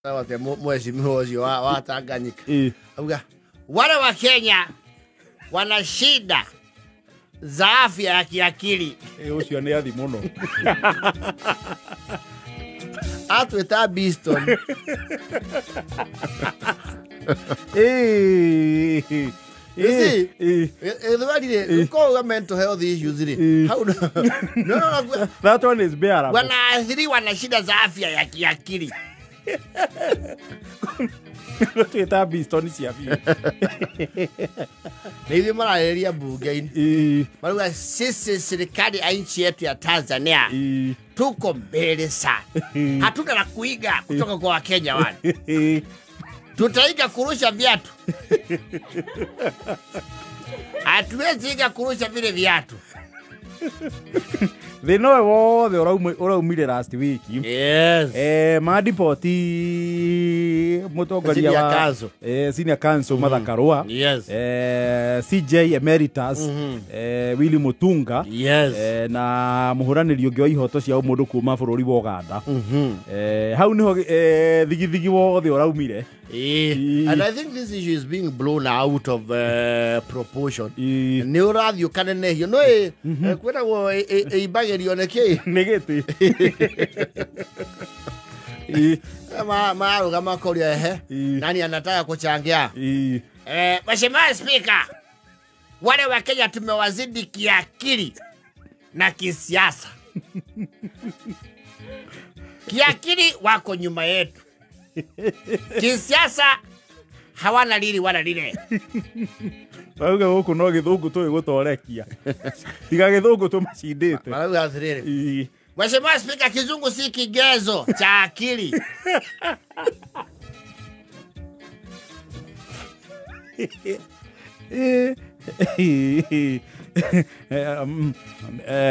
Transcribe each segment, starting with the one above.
Wate mheshimiwa ucio wa Tanganyika. Auga wale wa Kenya wana shida za afya ya kiakili. Ucio ni athi muno. Atwita Biston. You see, call mental health issues. How no, no, no. That one is bearable. Wanaathiriwa na shida za afya ya kiakili. Twita Biston cia biũ. Na ithuĩ mararĩrĩria bunge-inĩ. Marauga sisi serikali ya nchi yetu ya Tanzania tuko mbele sana. Hatuna la kuiga kutoka kwa Wakenya wale. Tutaiga kurusha viatu. Hatuwezi iga kurusha vile viatu. Thĩna ũyũ wothe ũraumire last week. Yes. Madipoti mũtongoria wa Senior Council Martha Karua. Yes. CJ Emeritus Willy Mutunga. Yes. Na mũhũranĩri ũngĩ wa ihoto cia ũmũndũ kuma bũrũri wa Uganda. Hau niho thigithigi wothe ũraumire. And I think this issue is being blown out of proportion. Nĩ ũrathiĩ ũkanenehio. No kwĩragwo ĩimbagĩrio nĩ kĩ? Nĩ gĩtĩ. Marũgama makoria ehe. Nani anataka kuchangia? Mheshimiwa Speaker, wale wa Kenya tumewazidi kiakili na kisiasa. Kiakili wako nyuma yetu. Kisiasa hawana lili wala lile. Marauga gũkũ no gĩthũngũ tũĩ gũtorekia. Tiga gĩthũngũ tũmacindĩte. Marauga atĩrĩrĩ. Mheshimiwa Speaker, kizungu si kigezo cha akili.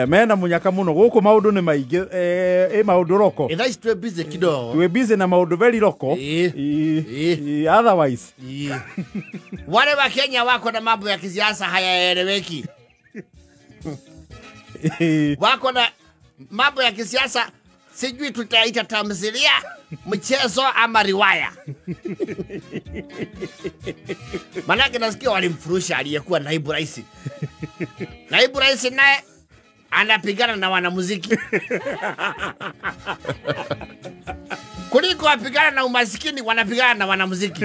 Mena munyaka muno gũkũ maũndũ nĩ maingĩ ĩ maũndũ roko. Ithaa ici twĩ busy kidogo. Twĩ busy na maũndũ very roko. Otherwise. Wale wa Kenya wako na mambo ya kisiasa hayaeleweki. Wako na mambo ya kisiasa sijui tutaita tamthilia, mchezo ama riwaya. Manake nasikia walimfurusha aliyekuwa naibu rais. Naibu rais naye anapigana na wanamuziki. Kuliko wapigana na umasikini, wanapigana na wanamuziki.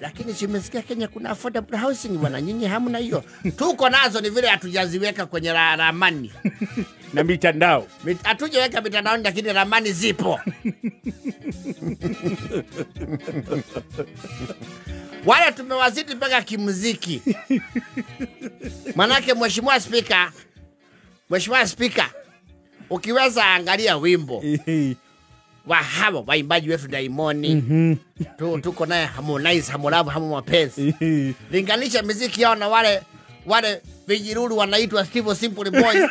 Lakini simesikia Kenya kuna affordable housing bwana, nyinyi hamna hiyo. Tuko nazo, ni vile hatujaziweka kwenye ramani na mitandao. Hatujaweka mitandaoni, lakini ramani zipo. Wale tumewazidi mpaka kimuziki. Manake Mheshimiwa Speaker, Mheshimiwa Speaker, ukiweza angalia wimbo wa hawa waimbaji wetu Diamond, tuko naye Harmonize, Harmolove, Harmo Mapenzi. Linganisha muziki yao na wale vijiruru wanaitwa Steve Simple Boy.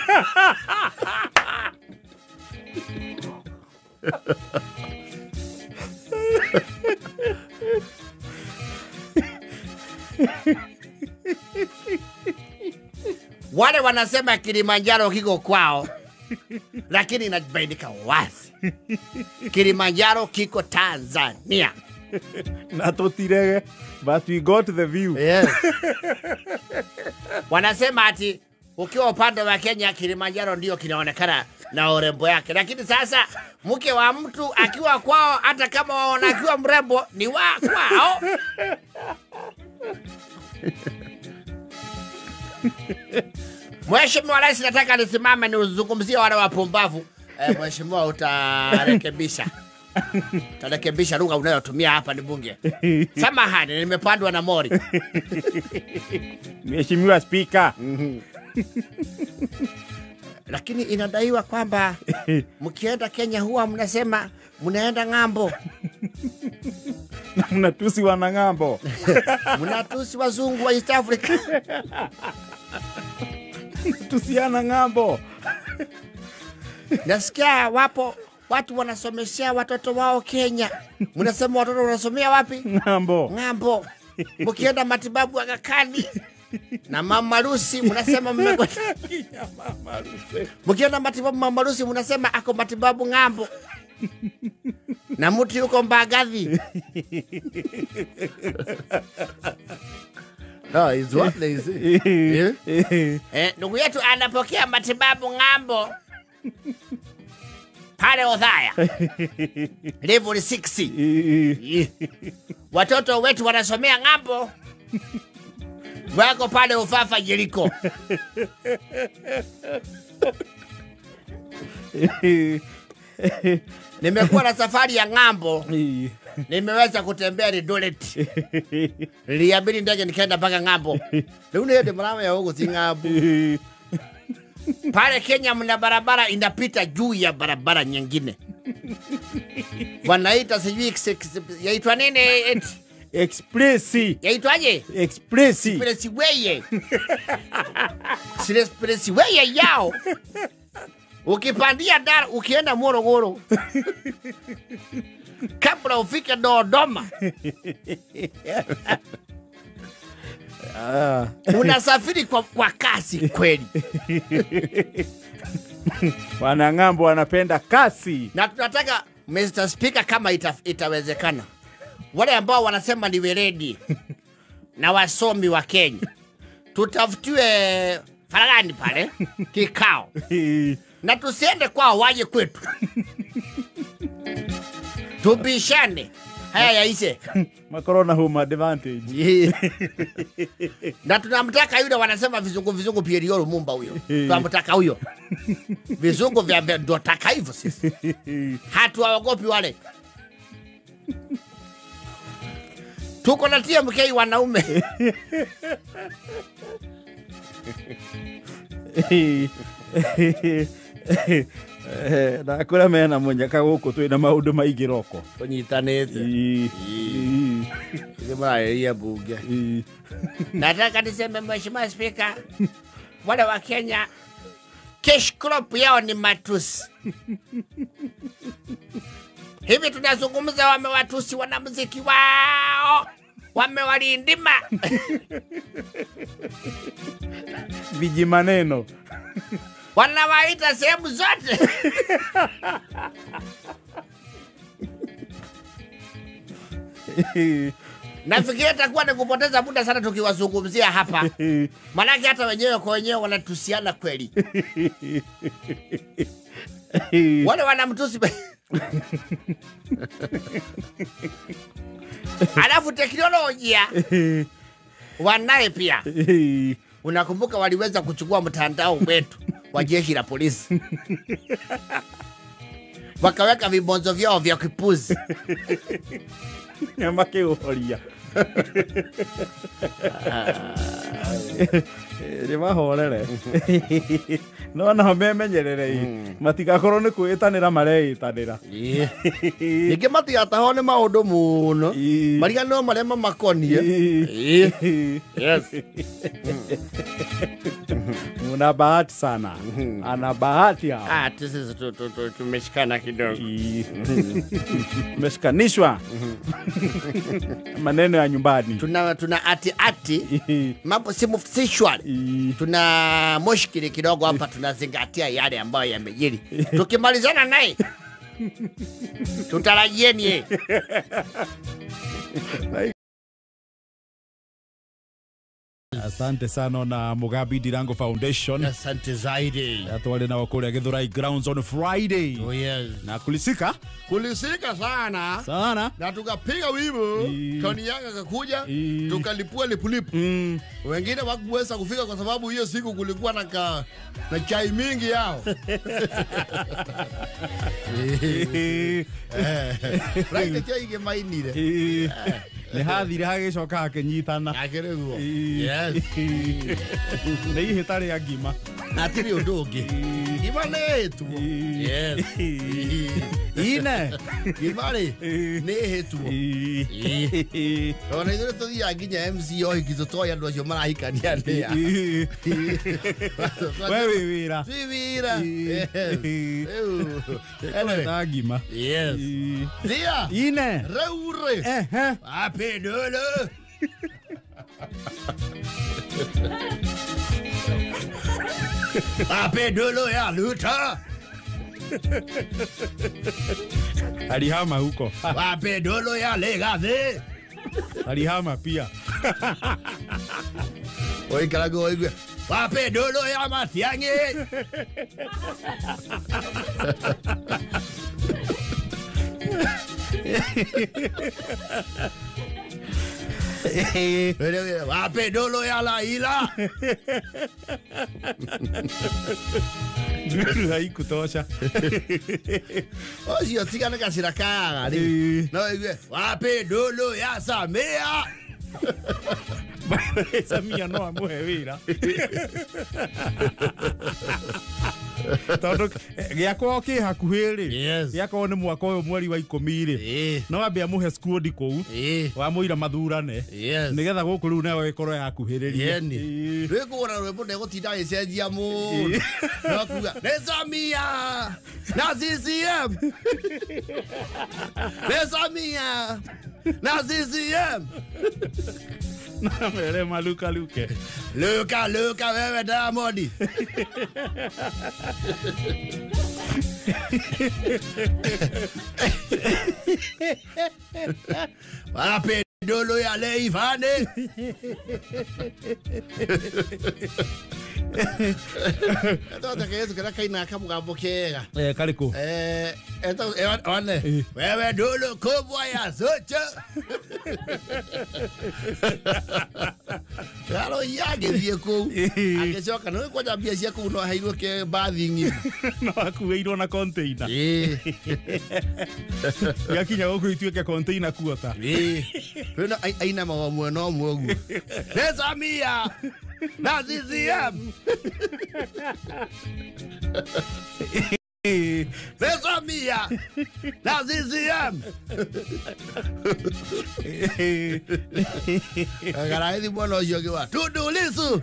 Wale wanasema Kilimanjaro kiko kwao, lakini inabainika wazi Kilimanjaro kiko Tanzania. Na tutirege, but we got the view. Yes. Wanasema ati ukiwa upande wa Kenya Kilimanjaro ndio kinaonekana na urembo yake. Lakini sasa mke wa mtu akiwa kwao, hata kama waona akiwa mrembo ni wa kwao. Mheshimiwa Rais, nataka nisimame niuzungumzie wale wapumbavu. Mheshimiwa, utarekebisha. Utarekebisha lugha unayotumia hapa ni bunge. Samahani, nimepandwa na mori. Mheshimiwa Speaker. Lakini inadaiwa kwamba mkienda Kenya huwa mnasema mnaenda ng'ambo. Na mnatusi wana ng'ambo. Mnatusi wazungu wa East Africa. Tusiana ng'ambo. Nasikia wapo watu wanasomeshea watoto wao Kenya. Mnasema watoto wanasomea wapi? Ng'ambo. Ng'ambo. Mkienda matibabu Aga Khan. Na mama harusi mnasema mmekwenda mama harusi. Mkiona matibabu mama harusi mnasema ako matibabu ng'ambo. Na mtu yuko Mbagathi. No, is what they say. Ndugu yetu anapokea matibabu ng'ambo pale Othaya. Level 6. Watoto wetu wanasomea ng'ambo. Wako pale Ufafa Jeriko. Nimekuwa na safari ya ng'ambo. Nimeweza kutembea Eldoret. Niliabiri ndege nikaenda mpaka ng'ambo. Leo ni mrama ya huko si ng'ambo. Pale Kenya mna barabara inapita juu ya barabara nyingine. Wanaita sijui yaitwa nini? Express. Yaitwaje? Express. Express way. Express way yao. Ukipandia Dar ukienda Morogoro. Kabla ufike Dodoma. Unasafiri kwa kasi kweli. Wanang'ambo wanapenda kasi. Na tunataka Mr. Speaker, kama itawezekana, wale ambao wanasema ni weledi na wasomi wa Kenya, tutafutiwe faragani pale kikao. Na tusiende kwao, waje kwetu. Tubishane. Haya yaishe. Makorona home advantage. Na tunamtaka yule wanasema vizungu Pierre Lumumba huyo. Tunamtaka huyo. Vizungu vya ndio taka hivyo sisi. Hatuwaogopi wale. Tuko na TMK wanaume. Na kura mena munyaka guku twina maundu maingi roko tunyitanite. Ile mara bunge. Nataka niseme Mheshimiwa Speaker, wale wa Kenya cash crop yao ni matusi. Hivi tunazungumza wamewatusi wanamuziki wao, wamewalindima. Vijimaneno. Wanawaita sehemu zote. Nafikiria itakuwa ni kupoteza muda sana tukiwazungumzia hapa. Maanake hata wenyewe kwa wenyewe wanatusiana kweli. Wale wanamtusi. Alafu teknolojia wanaye pia. Unakumbuka waliweza kuchukua mtandao wetu wa jeshi la polisi. Wakaweka vibonzo vyao vya kipuzi. Nyamake uhoria. Rĩmahorere. No nao memenyerere matigakorwo nĩ kwĩtanĩra mareĩtanĩra. Ningĩ matigatahwo nĩ maũndũ mũno. Mariganĩrwo marĩa mamakonie. Yes. Una bahati sana. Ana bahati hao. Ah, sisi tumeshikana kidogo. Tumeshikanishwa. Maneno ya nyumbani. Tuna ati mambo si mufsishwa. Tuna mushkili kidogo hapa, tunazingatia yale ambayo yamejiri. Tukimalizana naye tutarajieni yeye. Asante sana na Mugabe Dirango Foundation. Asante zaidi. Atwale na wakuria Githurai Grounds on Friday. Oh yes. Na kulisika? Kulisika sana. Sana. Na tukapiga wimbo, Tony Yanga akakuja, tukalipua lipulipu. Wengine hawakuweza kufika kwa sababu hiyo siku kulikuwa na chai mingi yao. Friday chai ingemainire. Nĩ hathire hagĩcoka hakinyitana. Akĩrĩguo. Yes. Nĩ ihĩta rĩa ngima. Hatirĩ ũndũ ũngĩ. Ngima nĩ ĩhĩtuo. Yes. Ine. Ngima rĩ nĩ ĩhĩtuo. Ona ithuĩ tũthiaga nginya MC o hiki tũtoĩ andũ acio marahikania nĩa. We wĩ wĩra. Twĩ wĩra. Anyway. Ngima. Yes. Thia. Ine. Rĩu rĩ. Ehe. Apendele. Wape dolo ya Ruto. Alihama huko. Wape dolo ya Legathi. Alihama pia. Oikarago oigwe. Wape dolo ya Matiang'i. Wape dolo ya Raila. Nduru haikutosha. Ocio tiga nĩ gacĩra kayaga rĩ. No igue wape dolo ya Samia. Samia no amũhe wĩra. Tondũ gĩakwa kĩ hakuhĩ rĩ. Gĩakorwo nĩ mwaka ũyũ mweri wa 10 rĩ. No ambe amũhe squad kũu. Wamũira mathurane. Nĩgetha gũkũ rĩu nayo ĩkorwo yakuhĩrĩrie. Rĩu kũgũra rwĩmbo ndegũtinda agĩcenjia mũno. No kuga nĩ Samia na CCM. Nĩ Samia na CCM. Na mere maluka luke. Luka luka wewe Diamond. Wape dolo ya Leivane. Etota ketu kera kaina kamugambo kega. Kariko. Eto one. Wewe dolo kubwa ya Zuchu. Garo yagĩthiĩ kũu agĩcoka nĩ kwanja mbia cia kũu no aheirwo ke bathi ng'ima no akuĩirwo na container gakinya gũkũ ituĩke container kuota rĩu aina mawa mwena ũmwe ũguo nĩ Samia na CCM nĩ Samia na CCM. Garaithi mwana ũcio ũngĩ wa Tundu Lissu.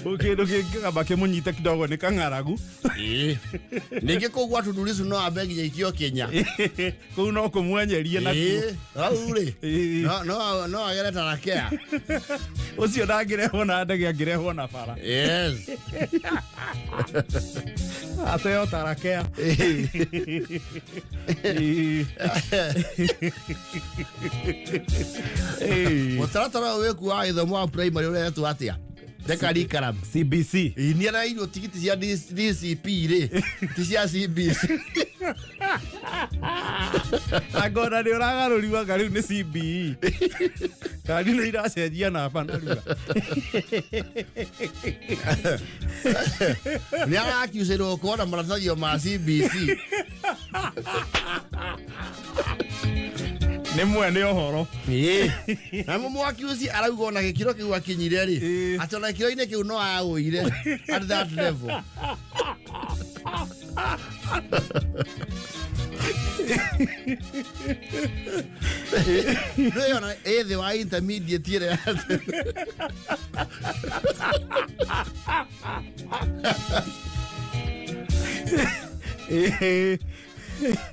Kĩndũ kĩngĩkamba kĩmũnyite kidogo nĩ kang'aragu. Ningĩ kũu gwa Tundu Lissu no ambe nginya ikio Kenya. Kũu no kũmwenyerie nakuo. Hau rĩ no agere tarakea. Ũcio ndangĩrehwo na ndege angĩrehwo na bara. Yes. Ateo tarakea. Mũtaratara ũyũ wĩku wa gĩthomo wa primary ũretwo atĩa? The curriculum. CBC. Nĩ arairwo tigiti cia DCP rĩ, ti cia CBC. Angona nĩ ũragarũriwa anga rĩu nĩ CBE. Kari nĩ iracenjia namba narua. Nĩ arakiucĩrwo kuona maratathi ma CBC. Nĩ mwene ũhoro. Na mũmwakiuci arauga ona gĩkĩro kĩu akinyire rĩ, atĩ ona gĩkĩro-inĩ kĩu no agũire at that level. Rĩu ona ĩ thĩ wa intermediate ĩrĩa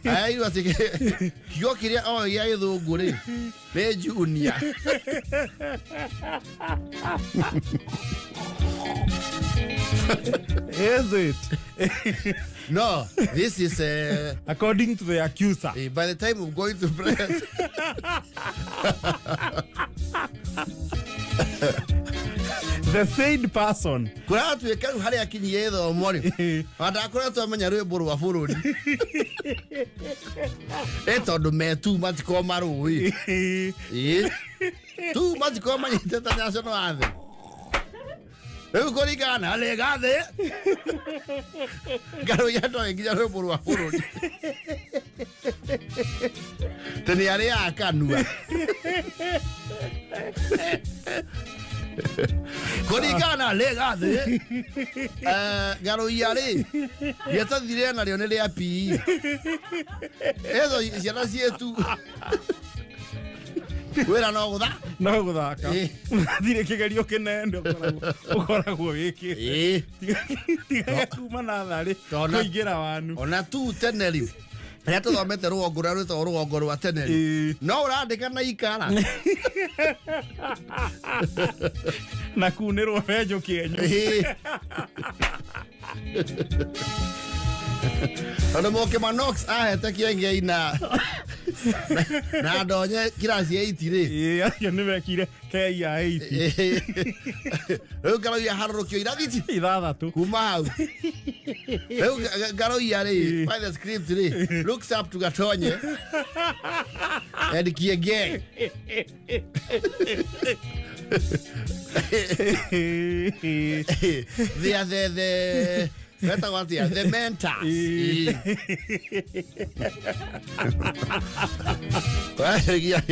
Arairwo atĩ kiugo kĩrĩa oĩ gĩa gĩthũngũ rĩ nĩ junior. Is it? No, this is according to the accuser. By the time of going to press. The said person. Kũratuĩka rĩu harĩa akinyie gĩthomo rĩ, ndakoretwo amenya rwĩmbo rwa bũrũri. Ĩ tondũ me tu matikorwo marũĩ. Tu matikorwo manyitĩte national anthem. Rĩu kũringana na Legathi Ngarũiya ndoĩ nginya rwĩmbo rwa bũrũri. Tĩ nĩ arĩaga kanua. Kũringana na Legathi Ngarũiya rĩ rĩetathi rĩa narĩo nĩ rĩa PE. Ĩzo ciana ciĩtu wĩra no gũtha no gũthaka. Thirĩ kĩgerio kĩnene ũkoragwo wĩkĩte. Tiga kuma natharĩ kũingĩra wanu. Ona tu tene rĩ Rĩrĩa tũthomete rũgongo rũrĩa rwĩtagwo rũgongo rwa tene no ũrandĩka na ikara na kunĩrwo benjũ kĩenyo. Tondũ Mũkĩmanox ahete Kĩengei na Ndonye kiraci 8 rĩ. Ĩĩ, acio nĩmekire kei ya 8. Rĩu Ngaroia harũrũkio irathiti ithathatũ kuma hau. Rĩu Ngaroia rĩ, by the script rĩ, looks up to Gatonye and Kiengei. They are the the mentors.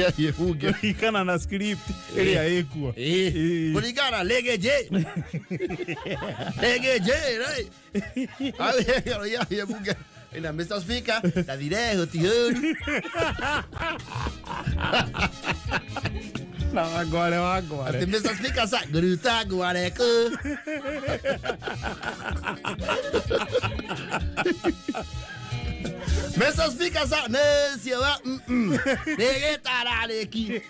Kũringana na script ĩrĩa ĩkuo. Kũringana legeje. Legeje, right? Ina Mr. Speaker, ndathire hũtihũru. Na wangware wangware. Ati Mr. Speaker sa ngũruta ngware kũ. Mr. Speaker sa nĩcio nĩgĩtararĩki.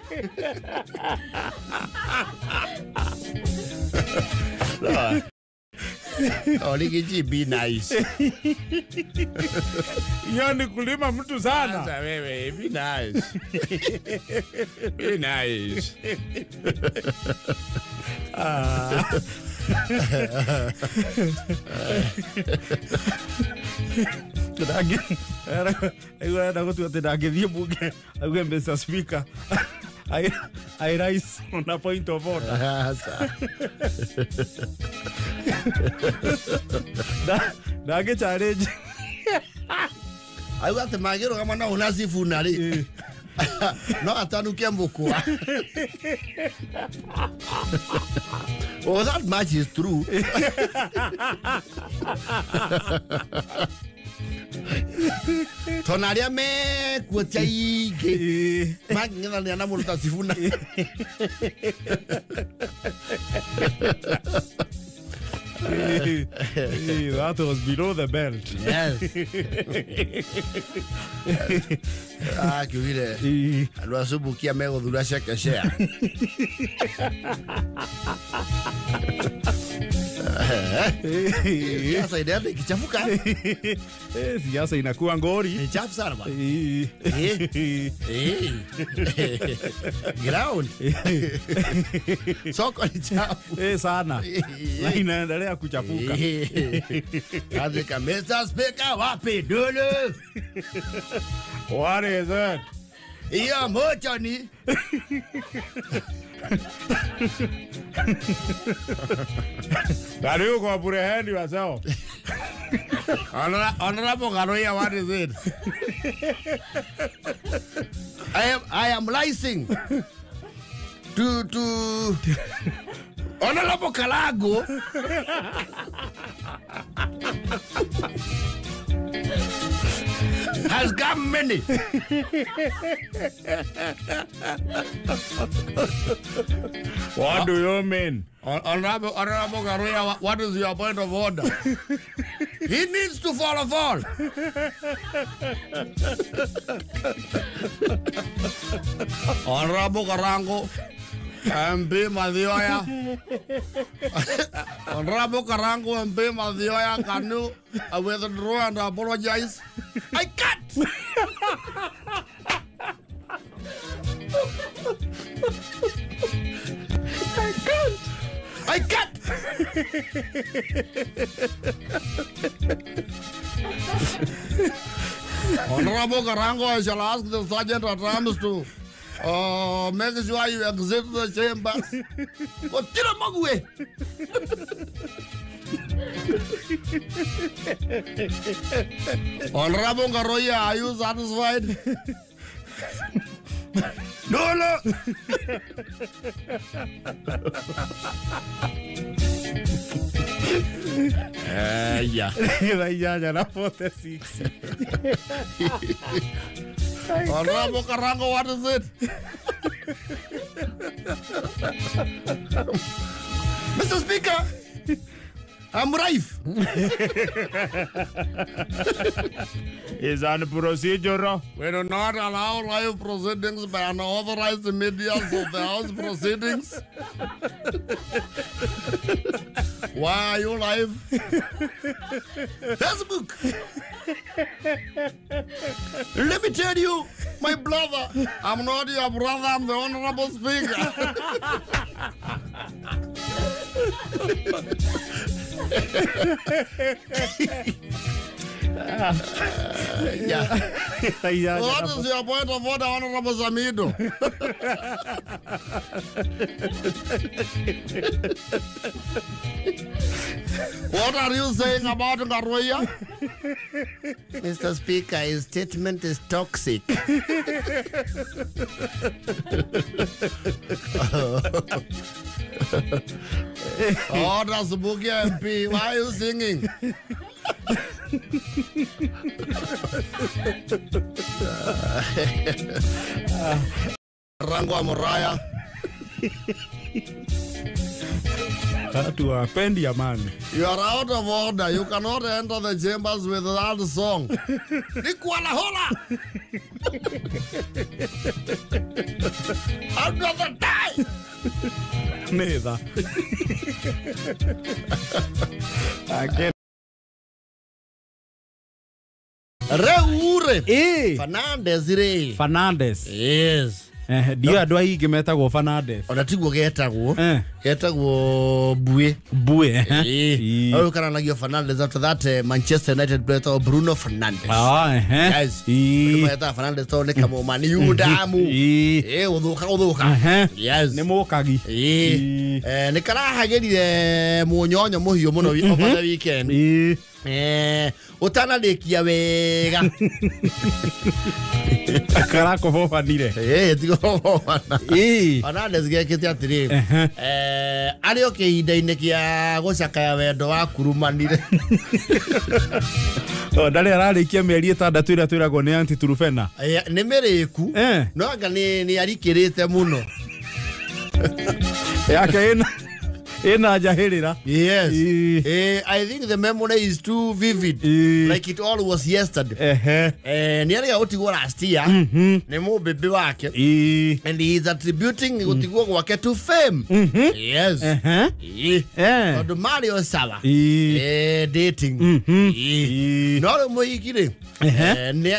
Oh, Rigiji, be nice. Hiyo ni kulima mtu sana. Sasa wewe, be nice. Be nice. Ndangĩ gũtua atĩ ndangĩthiĩ bunge auge Mr. Speaker, I rise on a point of order. Ndangĩ challenge. Auga atĩ mangĩrũgama na ũnacibuna rĩ no atanuke mũkwa. Oh, that much is true. Tondũ arĩa mekuo ti aingĩ mangĩng'ethanĩra na mũndũ ta Sifuna. That was below the belt. Yes. Akiugire andũ a Subukia megũthura Chekechea. Siasa inaenda ikichafuka. Siasa inakuwa ngori. Ni chafu sana bwana. Ground. Soko ni chafu. Sana. Na inaendelea kuchafuka. Andika Mr. Speaker wapi dulu? What is it? Hiyo mocho ni Can you comprehend yourself? Honorable Ngaroia, what is it? I am rising to Honorable Kalago. Has got many. What do you mean? Honorable Ngaroia, what is your point of order? He needs to follow fall. Honorable Karango, MP Mathioya. Honorable Karango, MP Mathioya, can you withdraw and apologize? I can't! I can't! I can't! Honorable Karango, I shall ask the sergeant at arms to make sure you exit the chambers. Otira Magwe! Honorable Ngaroia, are you satisfied? No, no! Yeah. Yeah, 46. Honorable Karango, what is it? Mr. Speaker, I'm rife. Is unprocedural. We do not allow live proceedings by unauthorized media of the House proceedings. Why are you live? Facebook. Let me tell you, my brother, I'm not your brother, I'm the Honorable Speaker. Yeah. What is your point of order, Honorable Samido? What are you saying about Ngaruiya? Mr. Speaker, his statement is toxic. Oh, that's Subukia MP. Why are you singing? Rangwa Muraya. Watu hawapendi amani. You are out of order. You cannot enter the chambers with that song. Nikuala hola. I'd rather die. Neither. Again. Reure. Fernandez re. Fernandez. Yes. Ndio andũ aingĩ metagwo Fernandez. Ona tiguo getagwo. Getagwo Bue. Bue. Au karanagio Fernandez after that Manchester United player Bruno Fernandes. Ah, Yes. Nĩ Fernandes to nĩ kamũma nĩ yudamu. Ũthũka ũthũka. Yes. Nĩ mũkagi. Nĩ karahagĩrire munyonyo mũhiũ mũno over the weekend. Ũtanarĩkia wega. Karakobobanire. Tigobobana. Fernandes gekĩte atĩrĩ. Arĩ o kĩhinda-inĩ kĩa gũcakaya wendo wa kurumanire. Ndarĩ ararĩkia mĩeri 6 ĩrĩa twĩragwo nĩ Aunty Turufena. Nĩ mĩrĩku. No anga nĩ arikĩrĩte mũno. Yake ina njahĩrĩra. Yes. I think the memory is too vivid. Like it all was yesterday. Nĩ arĩa gũtigwo last year. Nĩ mũmbĩmbĩ wake. And he is attributing gũtigwo gwake to fame. Yes. Tondũ marĩ o sawa. Dating. No rĩu mũhiki rĩ,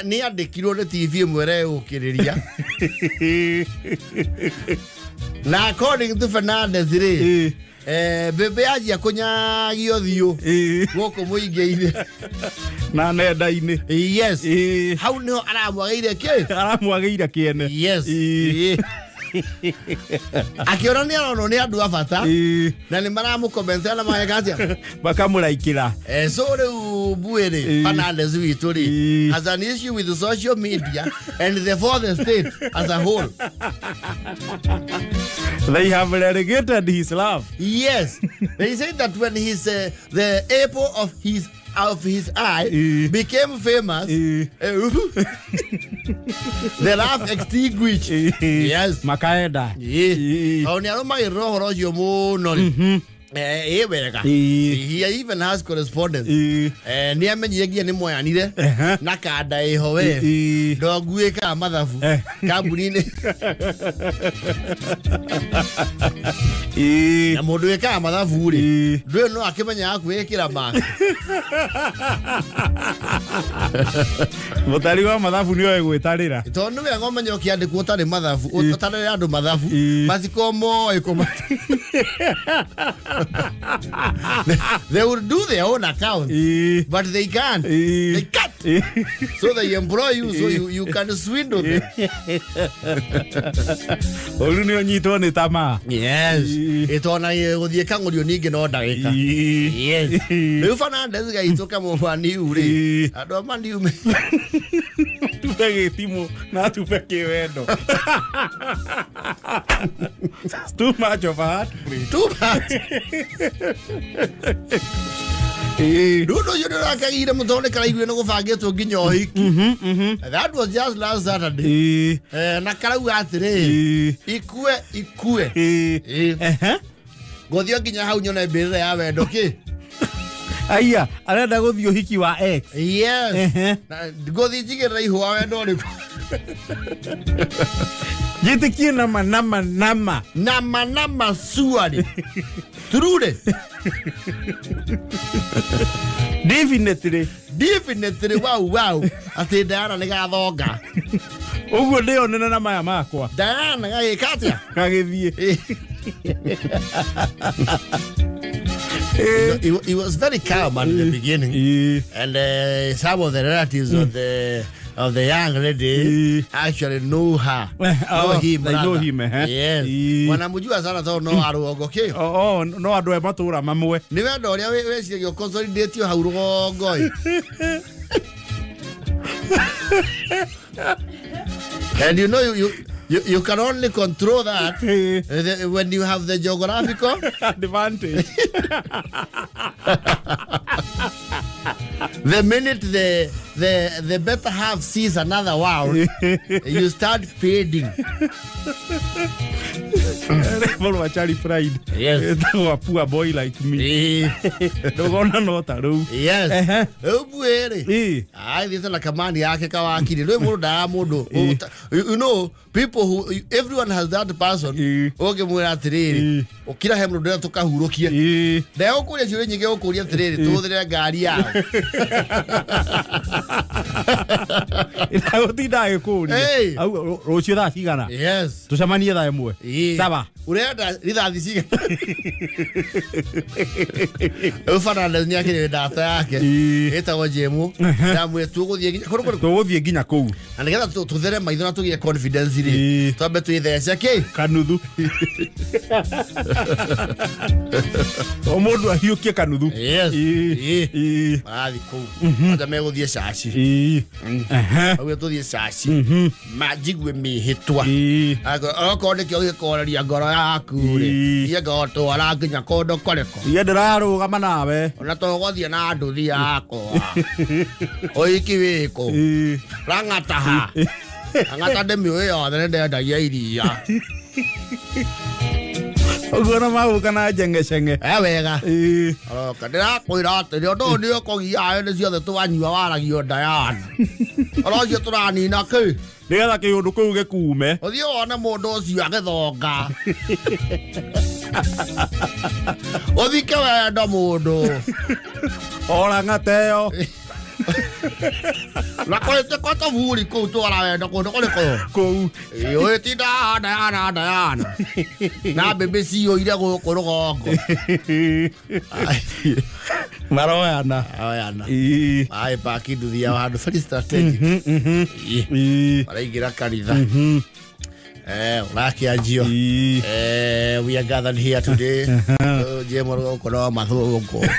nĩ andĩkirwo nĩ TV ĩmwe ĩreyũkĩrĩria. Na according to Fernandez rĩ, bebe anjia kũnyagio thiũ gũkũ mũingĩ-inĩ na nenda-inĩ. Yes. Hau nĩho aramwagĩire kĩ? Aramwagĩire kĩene. Yes. Akĩona nĩ aronwo nĩ andũ a bata na nĩ maramũkomentera na mageka atĩa? Makamũraikĩra. So rĩu Mbui rĩ, Fernandez witũ rĩ, has an issue with the social media and the fourth estate as a whole. They have relegated his love. Yes. They say that when his the apple of his eye became famous, the love extinguished. Yes. Makaenda. Tondũ nĩ arũmagĩrĩra ũhoro ũcio mũno rĩ. Wega. He even has correspondence. Nĩ amenyire nginya nĩ moyanire na kanda ĩho we. Ndonguĩkaga mathabu kambuni-inĩ. Na mũndũ wĩkaga mathabu rĩ, ndũĩ no akĩmenyaga kwĩĩkĩra mark. Mũtari wa mathabu nĩoĩ gwĩtarĩra. Tondũ nĩ wega ũmenye ũkĩandĩkwo ũtarĩ mathabu, ũtarĩre andũ mathabu, matikorwo moĩ kũma. They will do their own accounts, but they can't. They can't. So they employ you so you can swindle them. Ũru nĩ ũnyitwo nĩ tamaa. Yes. Ĩtona gũthiĩ kang'ũrio ningĩ no ndagĩka. Yes. Rĩu Fernandez gaitũ kamũmaniu rĩ, andũ a maniu tupe gĩtimũ na tupe kĩwendo. It's too much of a heartbreak. Too much. Rĩu ũndũ ũcio nĩũrakagire mũno nĩ karaiguire nĩ gũbangĩtwo nginya ũhiki. That was just last Saturday. Na karauga atĩrĩ, ikue ikue. Ngũthiĩ nginya hau nyone mbĩrĩra ya wendo kĩ? Aya arenda gũthiĩ ũhiki wa ex. Yes. Ngũthiĩ njigĩrĩra ihũa wendo ũrĩkũ. Njĩtĩkie nama nama nama. Nama nama suari. Truly. Definitely. Definitely wow wow. Atĩ Diana nĩ gathonga. Ũguo ndĩonena na maya makwa. Diana gagĩka atĩa? Gagĩthiĩ. He was very calm at the beginning, and some of the relatives of the young lady actually know her. Know him. They know him, eh? Yes. Wanamjua sana to no arugongo ki. Oh, no andu e matura mamwe. Ni wendo uria weciragia consolidate hau rugongo. And you know you can only control that when you have the geographical advantage. The minute the better half sees another world, you start fading. Charlie Pride. Yes. A poor boy like me. Ndũgona no ta rĩu. Yes. Rĩu buĩrĩ. Athiĩte na kamani yake kawakiri. Rĩu mũndũ ndara mũndũ. You know, people who, everyone has that person. Ũngĩmwĩra atĩrĩrĩ, ũkira he mũndũ ndĩrenda tũkahurũkie. Ndegũkũria ciũria nyingĩ, ũkũria atĩrĩrĩ, tũhũthĩre ngari yao. Ndagũtinda agĩkũria. Rũciũ thaa cigana? Yes. Tũcemanie thaa ĩmwe. Sawa. Urenda rithathi cigana? Rĩu Fernandez nĩ akĩrĩ data yake ĩtagwo Jemu. Ndamwĩra tũgũthiĩ nginya kũrĩ kũrĩkũ? Tũgũthiĩ nginya kũu. Na nĩgetha tũthere maitho na tũgĩe confidence rĩ, twambe twĩthece kĩ? Kanuthu. O mũndũ ahiũkie kanuthu. Yes. Marathiĩ kũu. Anja megũthiĩ caci. Augire tũthiĩ caci. Njigue mĩhĩtwa. Okorwo nĩkĩo gĩkoreria ngoro yaku rĩ, niĩ ngotwara nginya kũndũ kũrĩkũ. Niĩ ndĩrarũgama nawe. Ona tũgũthiĩ na nduthi yakwa. Ũhiki wĩkũ? Rang'ata ha? Rang'ata ndĩmĩũĩ yothe nĩ ndendagia iria. Ũguo na magũka na njengecenge. Wega. Aroka ndĩrakwĩra atĩrĩ, ũndũ ũyũ nĩ ũkũgia nĩ ciothe twanyua waragio Diana. Oro ũcio tũranina kĩ? Nĩgetha kĩũndũ kĩu gĩkume. Ũthiĩ wone mũndũ ũcio agĩthonga. Ũthike wendo mũndũ. Ora ng'ata ĩyo. Na kũrĩ kwa toburi kũu twara wendo kũndũ kũrĩkũ? Kũu. Ũgĩtinda Diana Diana. Na mbembe ciyũire gũkũ rũgongo. Maroyana. Maroyana. Ai paki nduthi yao handũ very strategic. Maraingĩra kanitha. Ũrakĩanjio. We are gathered here today. Jemo gũkũ no mathũngũ.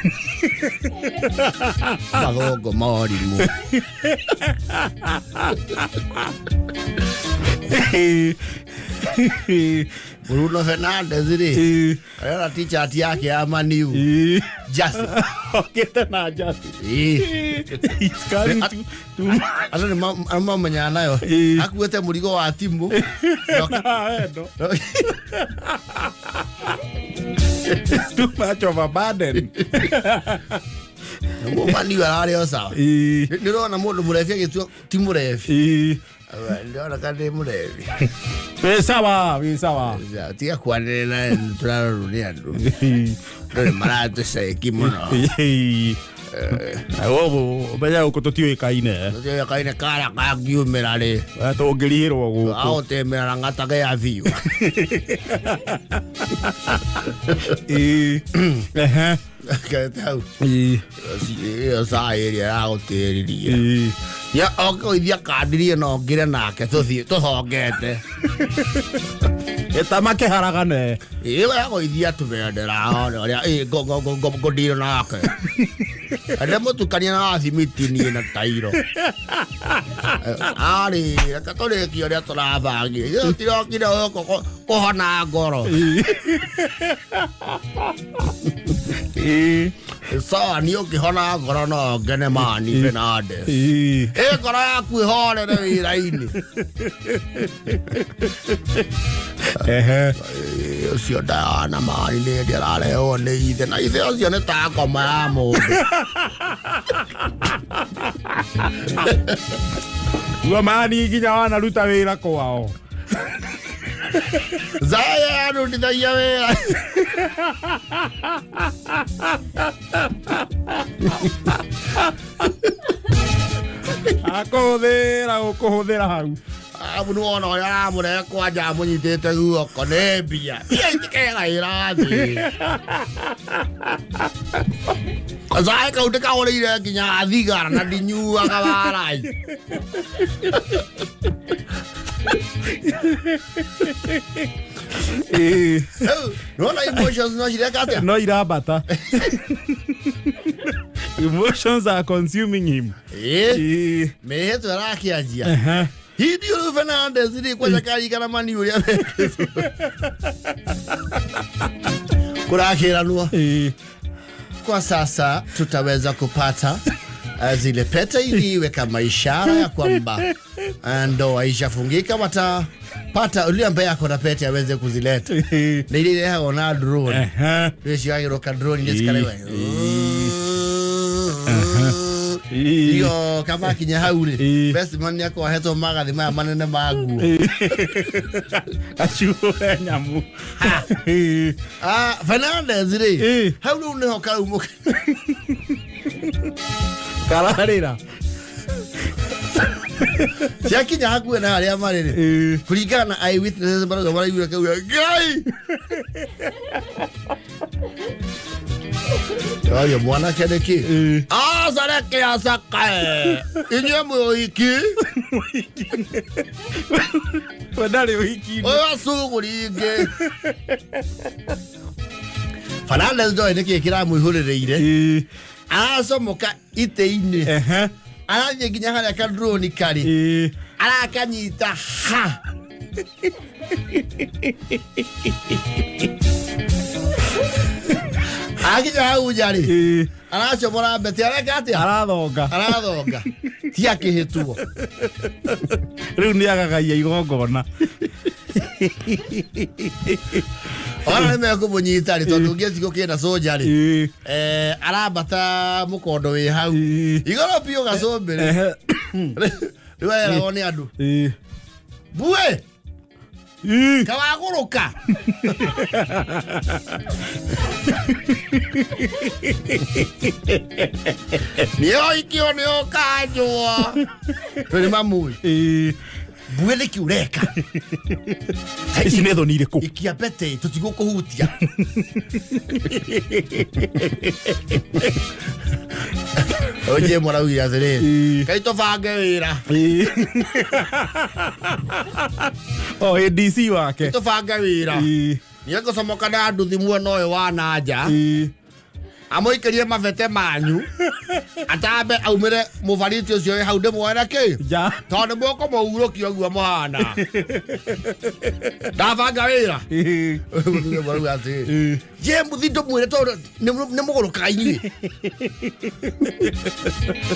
Mathũngũ morimũ. Bruno Fernandes rĩ, arona t-shirt yake ya Man U. Jersey. Okĩte na jersey. Andũ nĩ mamenyaga nayo. Akuĩte mũrigo wa timu. It's too much of a burden. Man U ararĩ o sawa. Nĩ ũrona mũndũ mũrebi agĩtua ti mũrebi. Ndĩrona ka ndĩ mũrebi. Wĩ sawa, wĩ sawa. Tiga kwanĩrĩra tũrarorwo nĩ andũ. Ndũrĩ maratũceki mũno. Ũmenye gũkũ tũtiũĩkaine. Tũtiũĩkaine kara kangiumĩra rĩ. Tũngĩrihĩrwo gũkũ. Agũtĩmĩra na ng'atage ya biũ. Kete hau. Ĩyo saa ĩrĩa ĩragũtĩrĩria. Ya ũkũithia kandirie na ũngĩre nake tũthiĩ tũthongete. Eta makĩharagane. Ĩyo yagũithia tũbendera one ũrĩa ngũndiro nake. Ndĩmũtukania na thimiti niĩ na tairo. Arĩ reke tũrĩkie ũrĩa tũrabangire. Ithuĩ tũtirokire gũkũ kũhona ngoro. Sawa niĩ ũngĩhona ngoro no ngene Mani Fernandes. Ĩ ngoro yaku ĩhorere wĩra-inĩ. Ehe. Ũcio Diana Mani nĩ hĩndĩ ararehwo nĩ ithe na ithe ũcio nĩ ta ngoma ya mũndũ. Guo Mani nginya wanaruta wĩra kwao. Zaya arutithagia wĩra. Akũhũthĩra ũkũhũthĩra hau. Abu nĩ wona ũrĩa aramũrehe kwanja amũnyitĩte guoko nĩ mbia. Mbia itikegayĩra thĩ. Zaya kau ndĩkahũrĩire nginya thigara na ndinyuaga warai. Nona emotions no cireka atĩa? No irambata. Emotions are consuming him. Mĩhĩtwo ĩrakĩanjia. Hindi ũyũ Fernandes rĩ kwanja karigana Mani ũrĩa mekĩtwo. Kũrakĩranwo. Kwa sasa tutaweza kupata zile pete ili iwe kama ishara ya kwamba ndoa ishafungika, watapata yule ambaye ako na pete aweze kuzileta. Na ile ile ona drone. Ile shiagiro ka drone ile sikalewe. Iyo kama kinya hau rĩ best man yako ahetwo magathi maya manene ma nguo. Acuhe nyamu. Fernandes rĩ hau rĩu nĩho karaumũka. Kararĩra. Ciakinya hakuhĩ na harĩa marĩ rĩ kũringana na eyewitnesses marauga maraiguire kauga Ngai. Oyo mwanake nĩkĩ? Aca reke acakae. Inyuĩ mwĩ ũhiki. We ndarĩ ũhiki-inĩ. Ũyũ acugũri ingĩ. Fernandes ndoĩ nĩkĩ kĩramũihũrĩrĩire. Aracomoka itĩ-inĩ. Arathiĩ nginya harĩa kadroni karĩ. Arakanyita ha. Akinya hau nja rĩ aracomora mbete areka atĩa? Arathonga. Arathonga. Ti akĩhĩtwo. Rĩu nĩ agagaia igongona. Ona nĩ mekũmũnyita rĩ tondũ ũngĩtigwo kĩna soja rĩ arambata mũkondo wĩ hau igoro biũ gacũmbĩrĩ. Rĩu eragwo nĩ andũ mbue kawagũrũka. Nĩoikio nĩũkanjwo. Tũrĩ mamui. Mbue nĩkĩ ũreka? Ici nĩ thoni irĩkũ? Ikia mbete tũtigũkũhutia. Oje mũraugire atĩrĩrĩ kai tũbange wĩra. O ADC wake. Tũbange wĩra. Nĩegũcomoka na nduthi mwena ũyũ wa na nja. Amũikĩrie mabete manyu. Atambe aumĩre mũbariti ũcio wĩ hau ndĩmuoere kĩ? Tondũ nĩ mũkũmũhurũkia ũguo mũhana. Ndabanga wĩra. Mũrauga atĩrĩrĩ je mũthi ndũmwĩre tondũ nĩ mũgũrũkaga inyuĩ.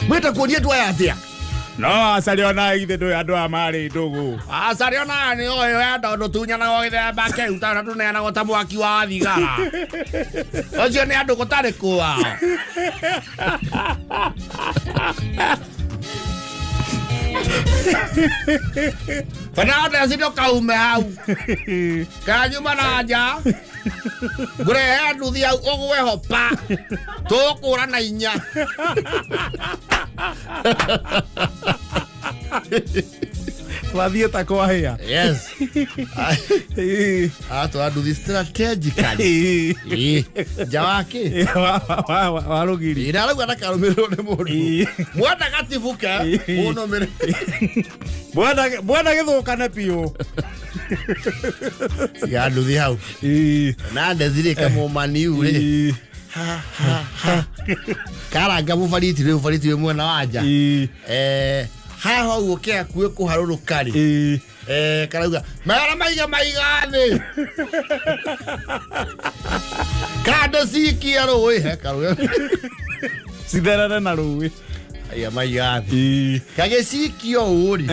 Mwĩta kuonia andũ aya atĩa? No acaria ona ithe ndũĩ andũ aya marĩ ndũgũ. Acaria ona nĩ ũyũ ya tondũ tunyanagwo gĩthemba kĩu tondũ tũneanagwo ta mwaki wa thigara. Ũcio nĩ andũ gũtarĩ kwao. Fernandes ndũkaume hau. Kanyuma na nja. Ngũrehe nduthi hau ũgwe ho pa. Tũkũrana inya. Wathiĩ ta kwahĩa. Yes. Atwara nduthi strategically. Nja wa kĩ? Wa rũgiri. Na arauga ndakarũmĩrĩrwo nĩ mũndũ. Mwenda gatibuke mũnũmĩrĩre. Mwenda gĩthũkane biũ. Tiga nduthi hau. Fernandes rĩ kamũmaniu rĩ. Ha ha ha. Karanga mũbariti rĩ mũbariti wĩ mwena wa nja. Haha ũguo kĩ hakuhĩ kũharũrũka rĩ. Karauga mara maiga maiga thĩ. Kana Ndecikia rũĩ he karũĩ citherere na rũĩ aya maigathi kagĩcikio ũũ rĩ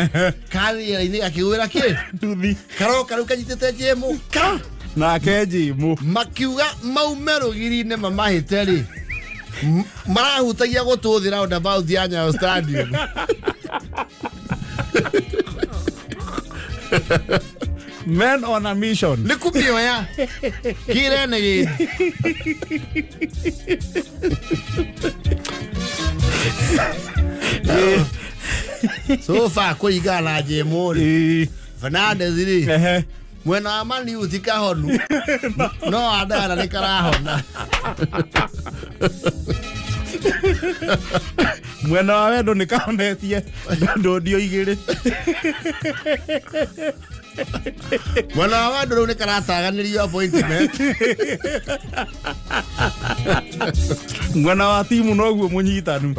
karĩera-inĩ gakĩgwĩra kĩ nduthi karoka rĩu kanyitĩte njĩmũ ka nake njĩmũ makiuga maume rũgiri-inĩ mamahĩte rĩ marahutagia gũtũ thĩ roundabout ya Nyayo Stadium. Men on a mission. Nĩ kũmĩoya kirene gĩthi. So far kũringana na njĩmũ rĩ Fernandez rĩ mwena wa Man U ti kahonu no andara nĩ karahona. Mwena wa wendo nĩ kahonetie ndondio igĩrĩ. Mwena wa wendo rĩu nĩ karataganĩrio appointment. Mwena wa timu noguo mũnyitanu.